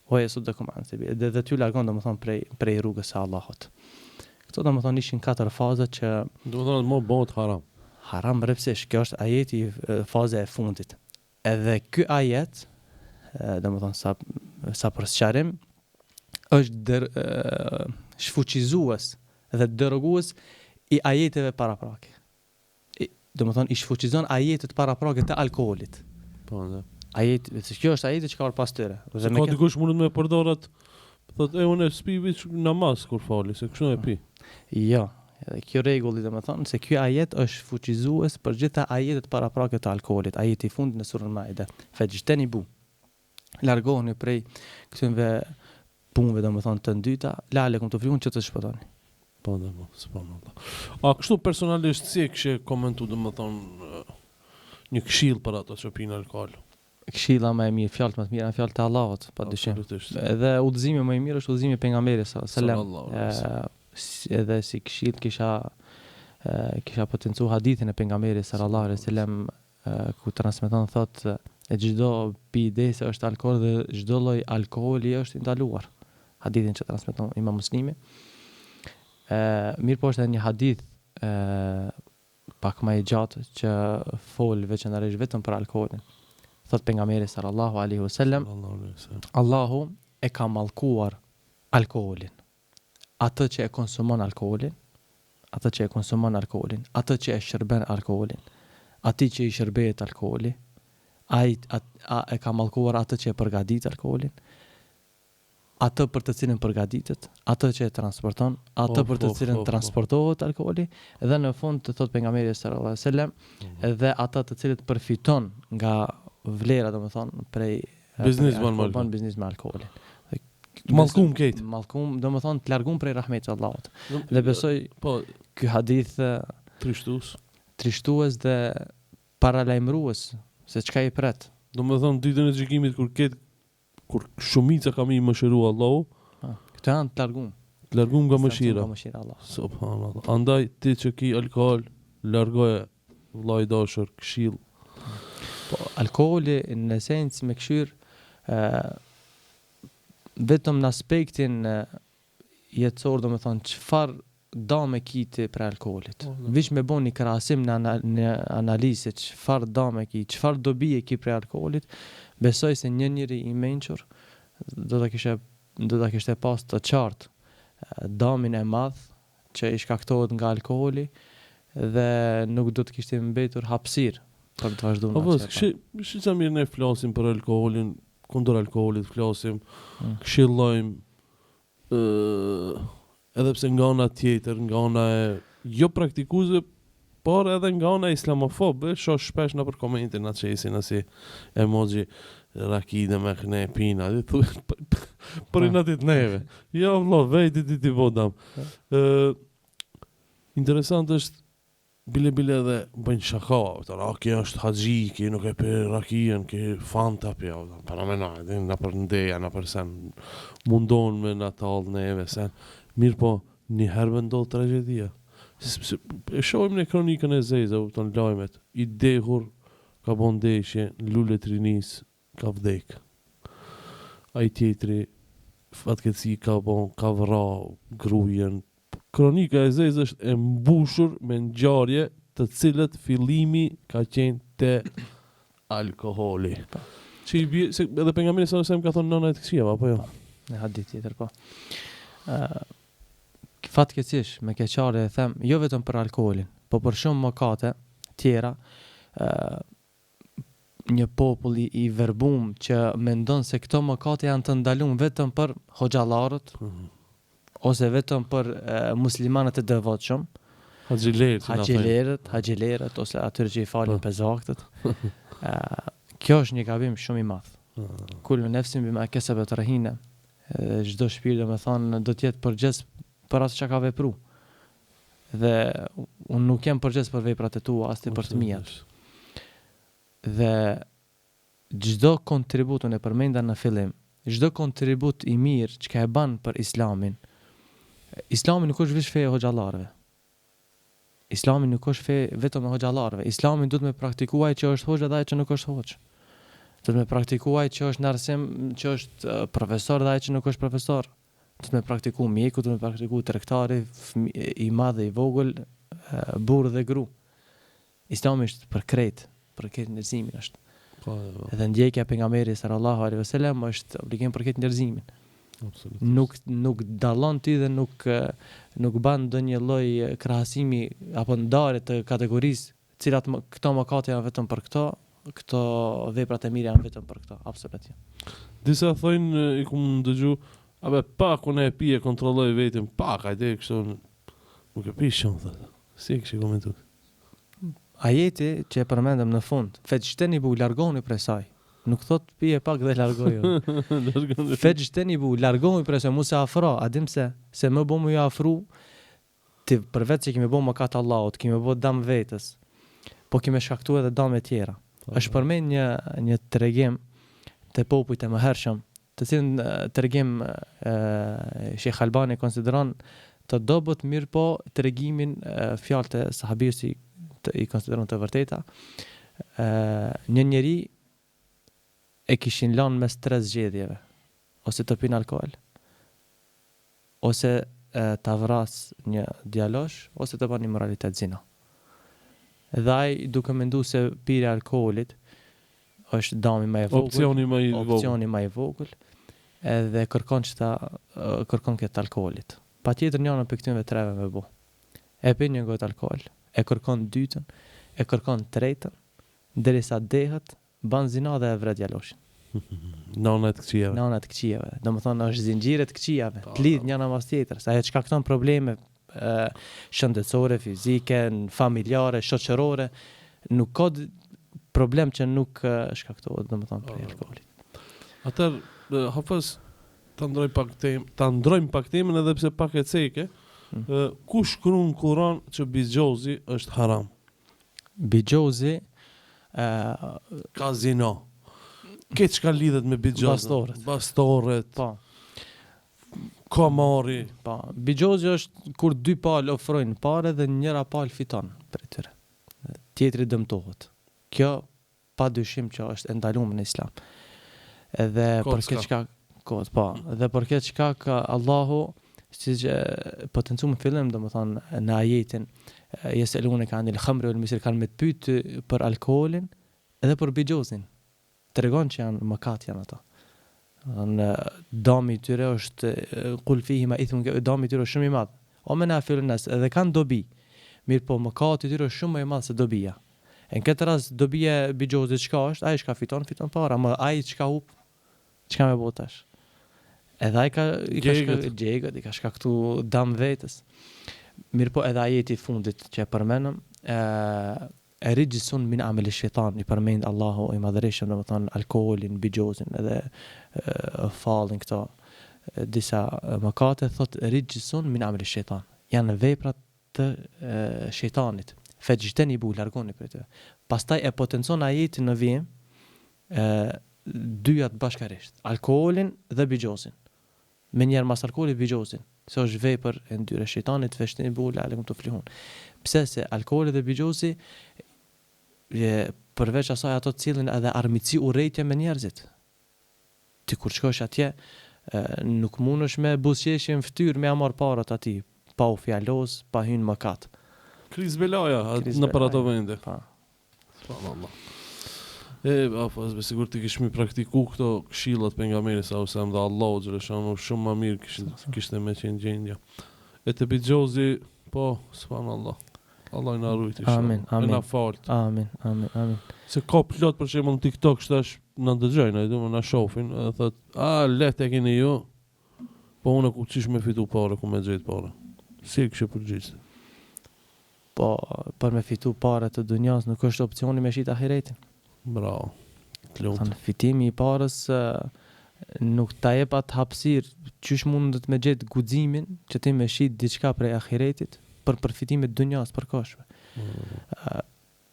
Wa yasuddakum an sabil dhe, dhe t'ju largon domethënë prej prej rrugës së Allahut. Këto domethënë ishin katër faza që Domethënë mo bëhet haram. Haram rreptësisht, kjo është ajeti faza e fundit. Edhe ky ajet, domethënë sa sa për sqarim, është der, shfuqizues dhe derogues i ajeteve paraprake. Domethënë i shfuqizon ajetet paraprake të alkoolit. Po, dhe. Ajet, se kjo është ajeti që ka ardhur pas tyre. Dhe me ka dikush mundet me përdor atë, thotë e unë s'pi veç namaz kur fali, se kështu e pi. Jo, edhe kjo rregulli domethënë se ky ajet është shfuqizues për gjitha ajetet paraprake të alkoolit, ajeti i fundit në surën Maide. Fexhtenibu. Largohuni prej këtyre punëve domethënë të ndyta, la'alekum tuflihun që të shpëtoni. Po dhe po, subhanallah. A kështu personalisht si e kishe komentu domethënë një këshillë për ato që pinë alkool? Këshilla më e mirë, fjalët më të mira janë fjalët e Allahut, pa dyshim. Edhe udhëzimi më i mirë është udhëzimi i pejgamberit sallallahu alaihi wasallam. Edhe si këshillë kisha kisha potencu hadithin e pejgamberit sallallahu alaihi wasallam ku transmeton thotë e çdo pije dehëse është alkool dhe çdo lloj alkooli është i ndaluar. Hadithin që transmeton Imam Muslimi. Ë mirëpo është edhe një hadith ë pak më i gjatë që fol veçanërisht vetëm për alkoolin. Thot pejgamberi sallallahu alaihi wasallam, Allahu e ka mallkuar alkoolin. Atë që e konsumon alkoolin, atë që e konsumon alkoolin, atë që e shërben alkoolin, atij që i shërbehet alkooli, ai a, a, e ka mallkuar atë që e përgatit alkoolin, atë për të cilin përgatitet, atë që e transporton, atë për të cilin transportohet alkooli dhe në fund të thotë pejgamberi sallallahu alajhi wasallam dhe ata të cilët përfiton nga vlera, domethënë prej biznis bën me bën biznis me alkoolin. Mallkum krejt. Mallkum, domethënë të largum prej rahmetit të Allahut. Dhe besoj po ky hadith trishtues, trishtues dhe paralajmërues se çka i pret. Domethënë ditën e gjykimit kur ket kur shumica ka me i mëshiru Allahu, këto janë të largum. Të largum nga mëshira. Nga mëshira Allah. Subhanallah. Andaj ti që ki alkool, largoje vëlla i dashur, këshill. Po alkooli në esencë me këshyr ë vetëm në aspektin jetësor, domethënë çfarë dame ki ti prej alkoolit. Po, Veç me bo një krahasim në, ana, në analizë se çfarë dame ki, çfarë dobie ki prej alkoolit, besoj se një njeri i mençur do ta kishte do ta kishte pas të qartë damin e madh që i shkaktohet nga alkooli dhe nuk do të kishte mbetur hapësirë për të vazhduar Po, po, shi, shi sa mirë ne flasim për alkoolin, kundër alkoolit flasim, mm. këshillojmë, edhe pse nga ana tjetër, nga ana e jo praktikuesve, por edhe nga ana e islamofobëve, shoh shpesh nëpër komente na qesin asi emoji raki dhe me këne pina, dhe thu, për inat neve. Jo, vlo, vejti ti t'i bo dam. Ë, interesant është Bile bile edhe bëjnë shaka, a kupton, a ky është haxhi, ky nuk e pi rakijën, ky fanta pi, a kupton, parameno, edhe nëpër ndeja, nëpër sen, mundohen me na tall neve sen, mirëpo, një herë me ndodh tragjedia. Se, e shohim në kronikën e zezë, a kupton, lajmet, i dehur ka bo ndeshje në lule të rinisë, ka vdek. Ai tjetri fatkeqësi ka bo, ka vra grujen. Kronika e zezë është e mbushur me ngjarje të cilët fillimi ka qenë te alkooli. Po. Që i bie, se edhe pejgamberi sallallahu alajhi wasallam ka thonë nëna e të këqijave, apo jo? Po, në hadith tjetër, po. Ë fatkeqësisht, me keqardhje e them, jo vetëm për alkoolin, po për shumë mëkate tjera, ë një popull i, i verbum që mendon se këto mëkate janë të ndalum vetëm për hoxhallarët, mm -hmm. Ose vetëm për e, muslimanët e devotshëm, Haxhilerët, që na thonë. haxhilerët, haxhilerët ose atyre që i falin Po. pesë vaktet. Ë, kjo është një gabim shumë i madh. Kullu nefsin bima kesebet rahine. Edhe çdo shpirt domethënë do të jetë përgjegjës për atë çka ka vepru. Dhe unë nuk jam përgjegjës për veprat e tua, as ti për të miat. Dhe çdo kontribut unë e përmenda në fillim, çdo kontribut i mirë çka e ban për Islamin, Islami nuk është veç fe e hoxhallarëve. Islami nuk është fe vetëm e hoxhallarëve. Islamin duhet me praktiku ai që është hoxhë dhe ai që nuk është hoxhë. Duhet me praktiku ai që është në arsim, që është eh, profesor dhe ai që nuk është profesor. Duhet me praktiku mjeku, duhet me praktiku tregtari, i madh dhe i vogël, eh, burrë dhe gru. Islami është për krejt, për krejt njerëzimin është. Po, po. Edhe ndjekja e pejgamberit sallallahu alaihi wasallam është obligim për krejt njerëzimin. Absolutisht. Nuk nuk dallon ti dhe nuk nuk ban ndonjë lloj krahasimi apo ndarje të kategorisë, cilat më, këto mëkate janë vetëm për këto, këto veprat e mira janë vetëm për këto, absolutisht. Jo. Disa thonë i kum dëgju, a be pak unë e pi e kontrolloj veten, pak hajde kështu nuk e pi shumë thotë. Si e kishe komentu? Ajeti që e përmendëm në fund, fexhtenibu largohuni prej saj. Nuk thot pije pak dhe largoju. Fexhtenibu largohuni prej saj, mos e afro, a dim pse? Se më bo me ju afru, ti përveç që ki me bo mëkat Allahut, ki me bo dam vetes, po ki me shkaktu edhe dame tjera. Po, është përmend një një tregim te popujt e mëhershëm, të cilin tregim Shejh Albani e konsideron të dobët, mirëpo tregimin fjalët e sahabiut i, i konsideron të vërteta. Ë një njeri e kishin lënë mes tre zgjedhjeve, ose të pin alkool, ose ta vras një djalosh, ose të ban imoralitet zina. Dhe ai duke mendu se pirja e alkoolit është dami më i vogël, opsioni më i vogël, opsioni më i vogël, edhe kërkon që ta kërkon këtë alkoolit. Patjetër njënën prej këtyre treve me bo. E pin një gotë alkool, e kërkon dytën, e kërkon tretën, derisa dehet, Ban zina dhe e vret djaloshin. Nana e të këqijave. Nana e të këqijave. Domethënë është zinxhir e të këqijave. Po, të lidh po. njëna mas tjetrës. Ajo të shkakton probleme e, shëndetësore, fizike, familjare, shoqërore. Nuk ka problem që nuk shkaktohet, domethënë prej po, alkoolit. Atëherë, Hafëz, ta ndrojmë pak temë, ta ndrojmë pak temën edhe pse pak e ceke. Mm. Ku shkruan Kur'an që bixhozi është haram? Bixhozi ë kazino. Këtë çka lidhet me bixhozin. Bastoret. Bastoret. Po. Kamari. Po. Bixhozi është kur dy palë ofrojnë pare dhe njëra palë fiton prej tyre. Tjetri dëmtohet. Kjo pa dyshim që është e ndaluar në Islam. Edhe për këtë çka kot, po, dhe për këtë çka ka Allahu siç e potencuam në fillim, domethënë në ajetin jeseluneke anil khamri wal mesir kanë me të pyet për alkoolin edhe për bixhozin. Tregon që janë mëkat janë ato. Domethënë dami i tyre është kul fihima ithmun dami i tyre është shumë i madh. Wa menafiu linnas edhe kanë dobi. Mirëpo mëkati i tyre është shumë më i madh se dobia. E në këtë rast dobia e bixhozit çka është? Ai çka fiton, fiton para, ama ai çka hup, çka me bo tash? Edhe ai ka i ka shka, djegët, i ka shkaktu dam vetes. Mirëpo edhe ajeti i fundit që e përmenëm, e, rixhsun min ameli shejtan, i përmend Allahu i madhërishëm, domethënë alkoolin, bixhozin edhe e, fallin këto disa mëkate, thot rixhsun min ameli shejtan. Janë veprat të shejtanit, fexhtenibu, largoni prej tyre. Pastaj e potencon ajeti në vijim, e, dyjat bashkarisht, alkoolin dhe bixhozin. Menjëherë mas alkoolit bixhozin, se është vepër e ndyrë e shejtanit, fexhtenibu lealekum tuflihun. Pse se alkooli dhe bixhozi e, përveç asaj ato sjellin edhe armiqësi urrejtje me njerëzit. Ti kur shkosh atje, nuk mundesh me buzëqeshje në fytyrë me ia marr parat atij, pa u fjalos, pa hy në mëkat. Kriz belaja nëpër ato vende. Po. Subhanallah. E, apo, me sikur t'i kishmi praktiku këto këshillat pejgamberit sallallahu alajhi wasallam dhe Allahu xheleshanuhu shumë më mirë kishte kishte me qenë gjendja. E te bixhozi, po, subhanallah. Allah na rujt inshallah. Amin, amin. E na falt. Amin, amin, amin. Se ka plot për shembull në TikTok tash na dëgjojnë, ai do na shohin, edhe thot, "A lehtë e keni ju?" Po unë ku qysh me fitu pare, ku me gjetë pare? Si e kishe përgjigj ti? Po, për me fitu pare të dunjas nuk është opcioni me shit ahiretin. Bravo. Të lumtë. Thanë, fitimi i parës nuk ta jep atë hapësirë qysh mundet me gjetë guximin që ti me shit diçka prej ahiretit për përfitime të dunjas përkohshme. Mm.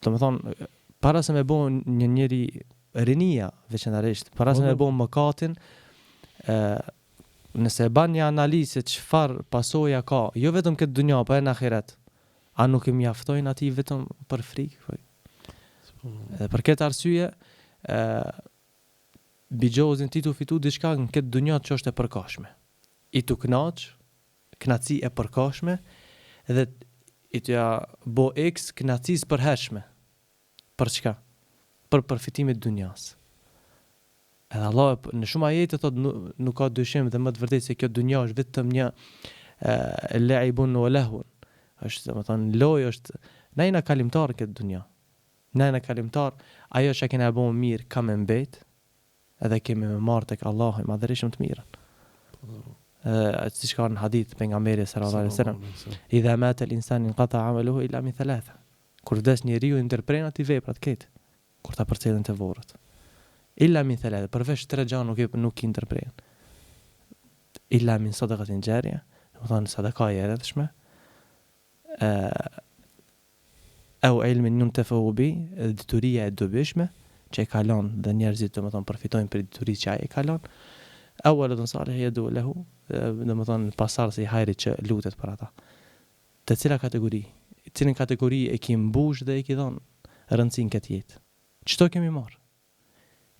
Domethonë, para se me bo një njeri rinia, veçanërisht, para se me bo mëkatin, ë nëse e ban një analizë se çfarë pasoja ka, jo vetëm këtë dunja, po edhe në ahiret, a nuk i mjaftojnë atij vetëm për frikë? Po. Edhe për këtë arsye, ë bixhozin ti tu fitu diçka në këtë dunja që është e përkohshme. I tu knaq, knaqësi e përkohshme dhe i tu ja bo X knaqësisë përhershme. Për çka? Për përfitime të dunjas. Edhe Allah në shumë ajete thotë nuk, nuk ka dyshim dhe më të vërtetë se kjo dunja është vetëm një leibun wa lehun. Është, domethënë, lojë është na jena kalimtar në këtë dunja. Na jena kalimtar, ajo që kena bo mirë ka me mbet, edhe kemi me marrë tek Allahu i Madhërishëm të mirën. Edhe siç ka në hadith pejgamberi sallallahu alaihi wasallam, idha mata al-insan inqata amaluhu illa min thalatha. Kur vdes njeriu i ndërprehen atij veprat krejt, kur ta përcjellin te vorret. Illa min thalatha, përveç tre gjëra nuk i nuk i ndërprehen. Illa min sadaqatin jariyah, domethënë sadaka e rrjedhshme, ë Eu ilmin juntefeu bih, dhe dituria e dobishme që e ka lënë dhe njerëzit domethënë përfitojnë prej diturisë që ai e ka lënë, eu weledun salih jed'u lehu, domethënë pasardhës i hajrit që lutet për ata. Te cila kategori, cilën kategori e ki mbush dhe i ki dhënë rëndësi në këtë jetë? Çto kemi marrë?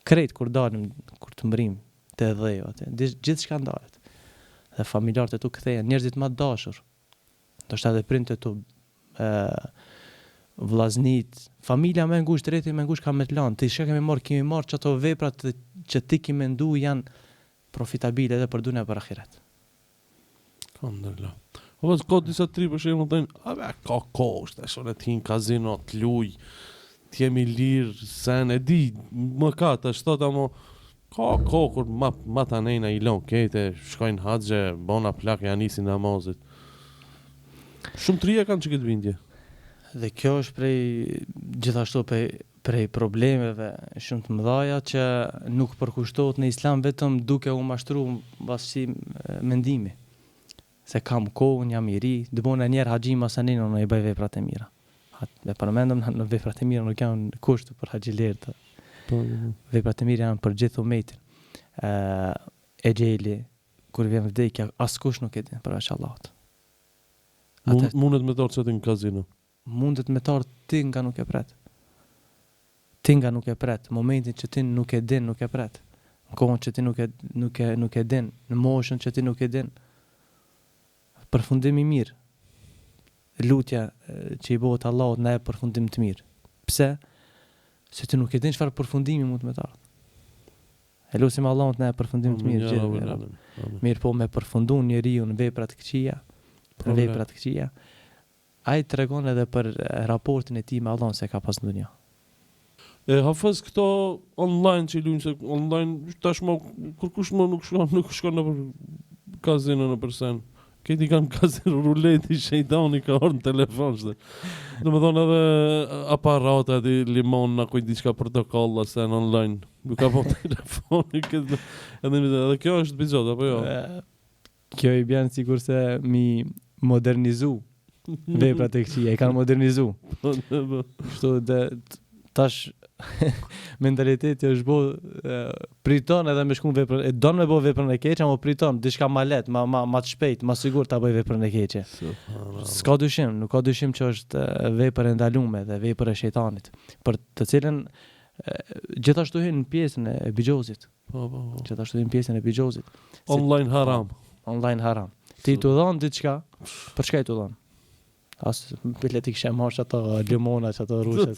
Krejt kur dalim, kur të mbrijmë te dheu aty, gjithçka ndalet. Dhe familjarët e tu kthehen, njerëzit ma të dashur, ndoshta edhe prindët e tu, ë vllaznit, familja më e ngushtë, rrethi më i ngushtë ka me të lanë. Ti çka kemi marrë? Kemi marrë qato vepra të, që ti ki mendu janë profitabile edhe për dunja për ahiret. Alhamdulillah. Po ka disa t'ri për shembull thonë, a be ka kohë, është tash unë të hi n'kazino të luj, të jemi lirë, sen e di, mëkat është thotë amo ka kohë kur ma ma tanejna i lon kete, shkojnë haxhe, bona plak ja nisin namazit. Shumë t'ri e kanë që këtë bindje. Dhe kjo është prej gjithashtu prej prej problemeve shumë të mëdhaja që nuk përkushtohet në Islam vetëm duke u mashtru mbas këtij mendimi se kam kohë, unë jam i ri, do bona një herë haxhi masanej unë i bëj veprat e mira. E përmendëm në veprat e mira nuk janë kusht për haxhilerë. Po, po, po. Veprat e mira janë për gjithë umetin. Ë exheli kur vjen vdekja askush nuk e din përveç Allahut. Mund, mundet me t'ardhë në kazino. Mundet me t'ardhë ti nga nuk e pret. Ti nga nuk e pret, momentin që ti nuk e din, nuk e pret. Në kohën që ti nuk e nuk e nuk e din, në moshën që ti nuk e din. Përfundim i mirë. Lutja që i bëhet Allahut na jep përfundim të mirë. Pse? Se ti nuk e din çfarë përfundimi mund me t'ardhë. E lusim Allahun të na jep përfundim të mirë gjithë. Mirëpo me përfundu njeriu në vepra të këqija, në vepra të këqija, Ai tregon edhe për raportin e tij me Allahun se e ka pas në dunja. E hafëz këto online që i lujnë se online tashmë kurkush më nuk shkon nuk shkon nëpër kazino nëpër sen. Këti kanë kazino ruleti shejtani ka ardhur në telefon shte. Domethonë edhe aparate aty limon na kujt diçka portokalla sen online. Nuk ka po telefoni këtë. Edhe edhe kjo është bixhoz apo jo? Kjo i bjen sikurse mi modernizu veprat e këqija, i kanë modernizu. Po, po, po. Kështu dhe tash mentaliteti është bo priton edhe me shku në veprën, e don me bo veprën e keqe, ama priton diçka ma let, ma ma ma të shpejt, ma sigurt ta bëj veprën e keqe. S'ka dyshim, nuk ka dyshim që është vepër e ndalume dhe vepër e shejtanit, për të cilën gjithashtu hyn në pjesën e bixhozit. Po, po, po. Gjithashtu hyn pjesën e bixhozit. Si, online haram. Online haram. Ti tu dhon diçka, për çka i tu dhon? As bile ti kishe marrë ato limona, ato rrushe.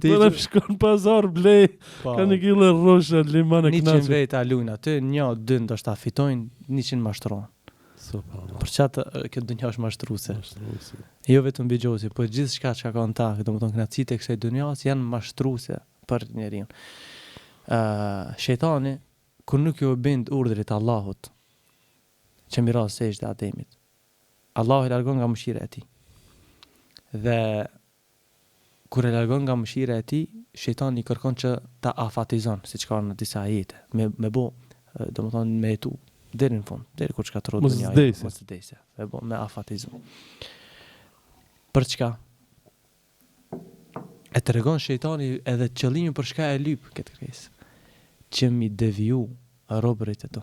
Ti po shkon pazar blej, po. ka një kilo rrushe, limon e knaqe. 100 veta luajnë aty, një, dy ndoshta fitojnë, 100 mashtrohen. Subhanallah. Për qatë kjo dunja është mashtruse. Mashtruse. Jo vetëm bixhozi, po gjithçka që ka në ta, domethënë kënaqësitë e kësaj dunjas janë mashtruse. për njeriun. Ë shejtani kur nuk ju bind urdhrit të Allahut. Që m'i ra sexhde Ademit. Allahu e largon nga mëshira e tij. Dhe kur e largon nga mëshira e tij, shejtani i kërkon që ta afatizon, siç ka në disa ajete, me me bo, domethënë me jetu deri në fund, deri kur shkatërrohet dunjaja, mos të vdesë, me bo, me afatizu. Për çka? E tregon shejtani edhe qëllimin për çka e lyp këtë kërkesë, që m'i deviju robërit e tu.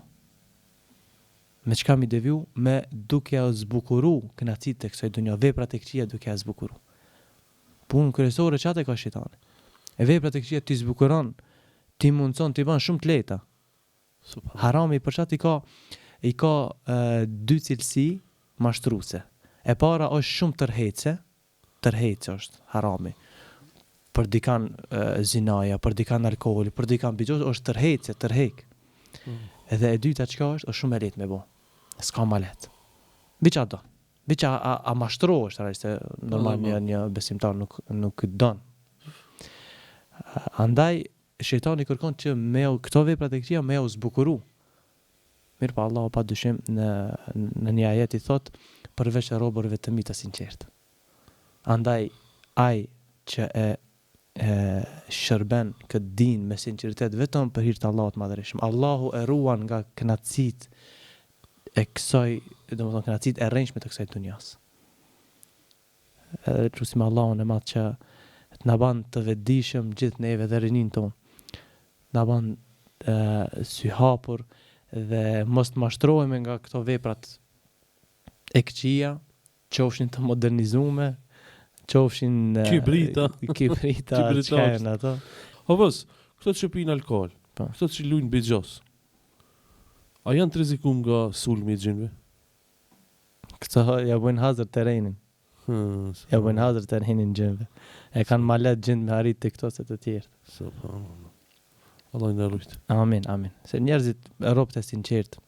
Me çka m'i deviju? Me duke ja zbukuru kënaqësitë e kësaj dunja, veprat e këqija duke ja zbukuru. Punën kryesore qatë e ka shejtani. E veprat e këqija t'i zbukuron, t'i mundëson, t'i ban shumë të lehta. Harami për qatë i ka i ka dy cilësi mashtruse. E para është shumë tërheqëse, tërheqëse është harami. Për dikan zinaja, për dikan alkooli, për dikan bixhoz është tërheqëse, tërhek. Mm. Edhe e dyta çka është, është shumë e lehtë me bo. S'ka ma lehtë. Veç a do. Veç a, a, a mashtrohesh, realisht se normal një, një besimtar nuk, nuk don. Andaj, shejtani kërkon që me këto veprat e këqija me u zbukuru. Mirëpo Allahu pa dyshim në në një ajet i thotë, përveç robërve të mi të sinqertë. Andaj ai që e e shërben këtë din me sinqeritet vetëm për hir të Allahut të Madhërishëm, Allahu e ruan nga kënaqësitë e kësaj, domethënë kënaqësitë e rrejshme të kësaj dunjas. Edhe lusim Allahun e Madh që të na ban të vetëdijshëm gjithë neve dhe rininë tonë. Të na ban syhapur dhe mos të mashtrohemi nga këto veprat e këqija, qofshin të modernizume, qofshin kibrita, kibrita, çka janë ato. O vës, këto që pinë alkool, po. këto që lujnë bixhoz. A janë të rrezikum nga sulmi i xhinëve? Këto ja bëjnë hazër terrenin. Hmm, ja bëjnë hazër terrenin xhinëve. E kanë ma lehtë xhinët me arrit te këto se të tjerët. Subhanallah. Allahu na rujt. Amin, amin. Se njerëzit robët e sinqertë,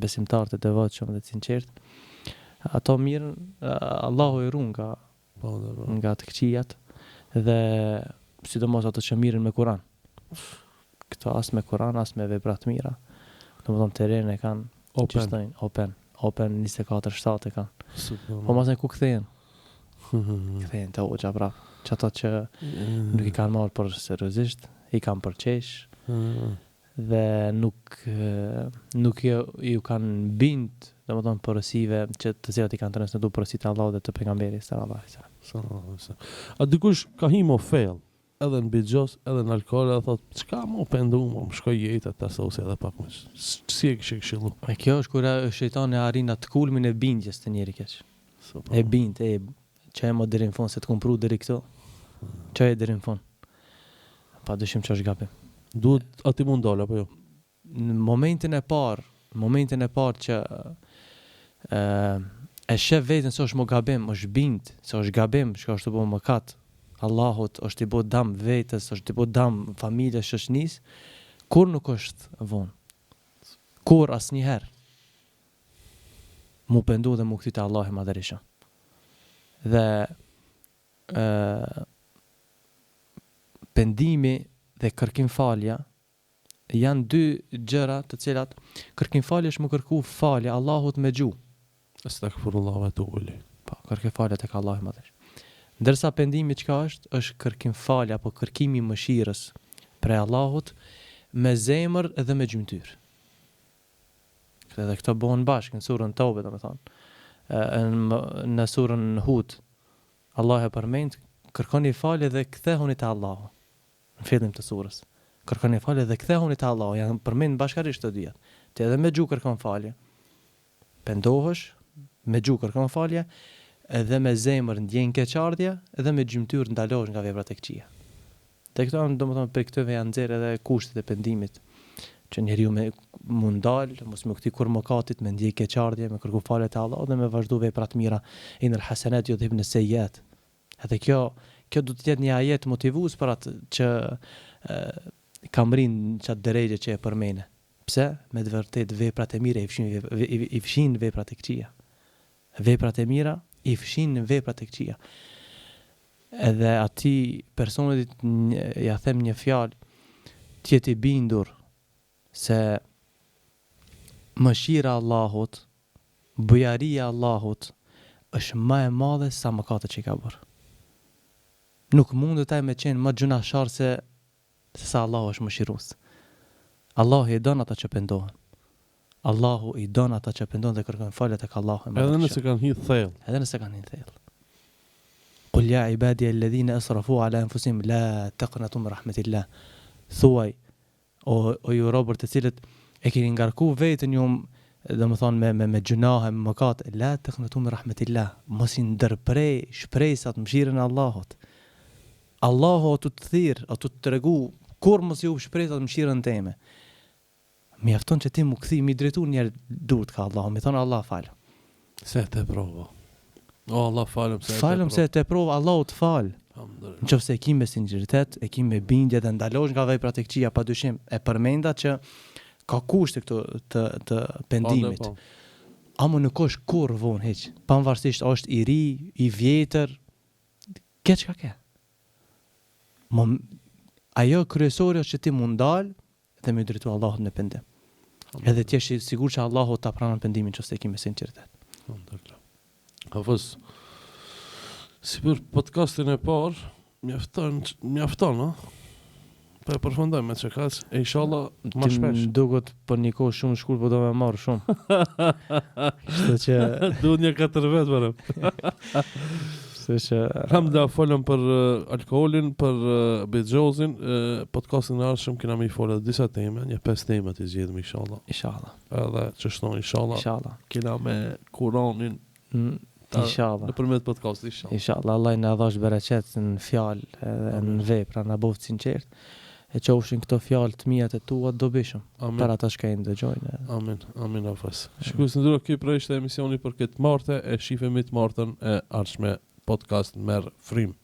besimtarët e devotshëm dhe të sinqertë, ato mirë Allahu i ruan nga po, po, po. nga të këqijat dhe sidomos ato që mirren me Kur'an. Këto as me Kur'an, as me vepra të mira. Domethënë terren e kanë open, thojnë, open, open 24/7 e kanë. Po masnej ku kthehen? Kthehen te hoxha prap. Që ato që nuk i kanë marrë për seriozisht, i kanë për qesh dhe nuk nuk ju, ju kanë bind, domethënë porosive që të cilat i kanë transmetuar porositë e Allahut dhe të pejgamberit sallallahu alaihi wasallam. Sallallahu alaihi wasallam. A dikush ka hi mo fell, edhe në bixhoz, edhe në alkool, edhe thot, çka m'u pendu, mo, më shkoi jeta ta sosi edhe pak më. Si e kishe këshillu? E kjo është kur shejtani arrin atë kulmin e bindjes te njeri i keq. E bind, e çoje mo deri në fund se të kum pru deri këtu. Çoje deri në fund. Pa dyshim që është gabim. Duhet aty m'u ndal apo jo? Në momentin e parë, në momentin e parë që ë e shef veten se është mo gabim, është bind se është gabim, çka është tu bo mëkat Allahut, është tu bo dam vetes, është tu bo dam familjes, shoqënisë, kurrë nuk është vonë. Kurrë asnjëherë. M'u pendu dhe m'u kthy te Allahu i Madhërishëm. Dhe ë pendimi dhe kërkim falja Janë dy gjëra të cilat kërkim falje është me kërku falje Allahut me gjuhë. Estagfirullah wa etubu ilejh. Po, kërkoj falje tek Allahu i Madhërishëm. Ndërsa pendimi çka është? Është kërkim falje apo kërkimi i mëshirës prej Allahut me zemër dhe me gjymtyrë. Edhe këto bëhen bashkë në surën Tobe, domethënë, në në surën Hud, Allahu e përmend, kërkoni falje dhe kthehuni te Allahu. Në fillim të surës. Kërkoni falje dhe kthehuni te Allahu, janë përmend bashkarisht të dyjat. Ti edhe me gjuhë kërkon falje, pendohesh, me gjuhë kërkon falje, edhe me zemër ndjen keqardhje dhe me gjymtyrë ndalohesh nga veprat e këqija. Dhe këto janë, domethënë, prej këtyre janë nxjerrë edhe kushtet e pendimit, që njeriu me m'u ndal, mos m'u kthy kurrë mëkatit, me ndje keqardhje, me kërku falje te Allahu dhe me vazhdu vepra të mira, inel hasenat yudhibne seyyiat. Edhe kjo, kjo do të jetë një ajet motivues për atë që e, ka mrri në qatë derexhe që e përmene. Pse? Me të vërtetë veprat e mira i fshin, i, i fshin veprat e këqija. Veprat e mira i fshin veprat e këqija. Edhe atij personit ja them një fjalë, të jetë i bindur se mëshira e Allahut. Bujaria e Allahut është ma e madhe se sa mëkatet që i ka bërë. Nuk mundet ai me qenë më gjynahqar se se sa Allahu është mëshirues. Allahu i don ata që pendohen. Allahu i don ata që pendohen dhe kërkojnë falje tek Allahu i Edhe nëse kanë hi thellë. Edhe nëse kanë hi thellë. Kul ja ibadi alladhina asrafu ala anfusihim la taqnatu min rahmetillah. Thuaj O o ju robër të cilët e keni ngarku veten ju domethënë me me me gjynahe me mëkate la teknetu min rahmetillah mos i ndërprej shpresat mëshirën e Allahut Allahu o tu të thirr o tu të tregu kurrë mos i hup shpresat mëshirën teme mjafton që ti mu kthy mi drejtu njëherë durt ka Allahu mi thonë Allah falëm Se e teprova. O Allah falëm se e teprova. Falëm se e teprova, Allahu të fal. Në qoftë se e ki me sinqeritet, e ki me bindje dhe ndalohesh nga veprat e këqija, pa dyshim, e përmenda që ka kushte këto të, të pendimit. Po, po. Amo nuk është kurrë vonë hiç, pavarësisht është i ri, i vjetër, ke çka ke. Mo, ajo kryesore është që ti m'u ndal dhe me iu drejtu Allahut me pendim. Edhe të jesh i sigurt që Allahu ta pranon pendimin nëse e ki me sinqeritet. Alhamdulillah. Hafëz, si për podcastin e parë, mjafton, mjafton, ha? Po e përfundoj me qekaq, e inshallah ma shpesh. Ti më duket për një kohë shumë shkurt, po do me marrë shumë. Kështu që... Duhet një katër vetë, përëm. Kështu që Alhamdulillah folëm për uh, alkoolin, për uh, bixhozin, uh, podcastin e ardhshëm kena me i folë edhe disa teme, një pesë teme t'i zgjedhim inshallah. Inshallah. Edhe qështu inshallah. Inshallah. Kena me Kuranin mm, Inshallah. Nëpërmjet podcastit inshallah. Inshallah, Allah na dhashtë bereqet në fjalë edhe në vepra, na bëftë sinqert. E qofshin këto fjalë të mia të tua të dobishëm për ata që i ndëgjojnë. Amin, amin Hafëz. Shikues të nderuar, ky pra ishte emisioni për këtë marte, e shifemi të martën e ardhshme podcast Merr Frymë.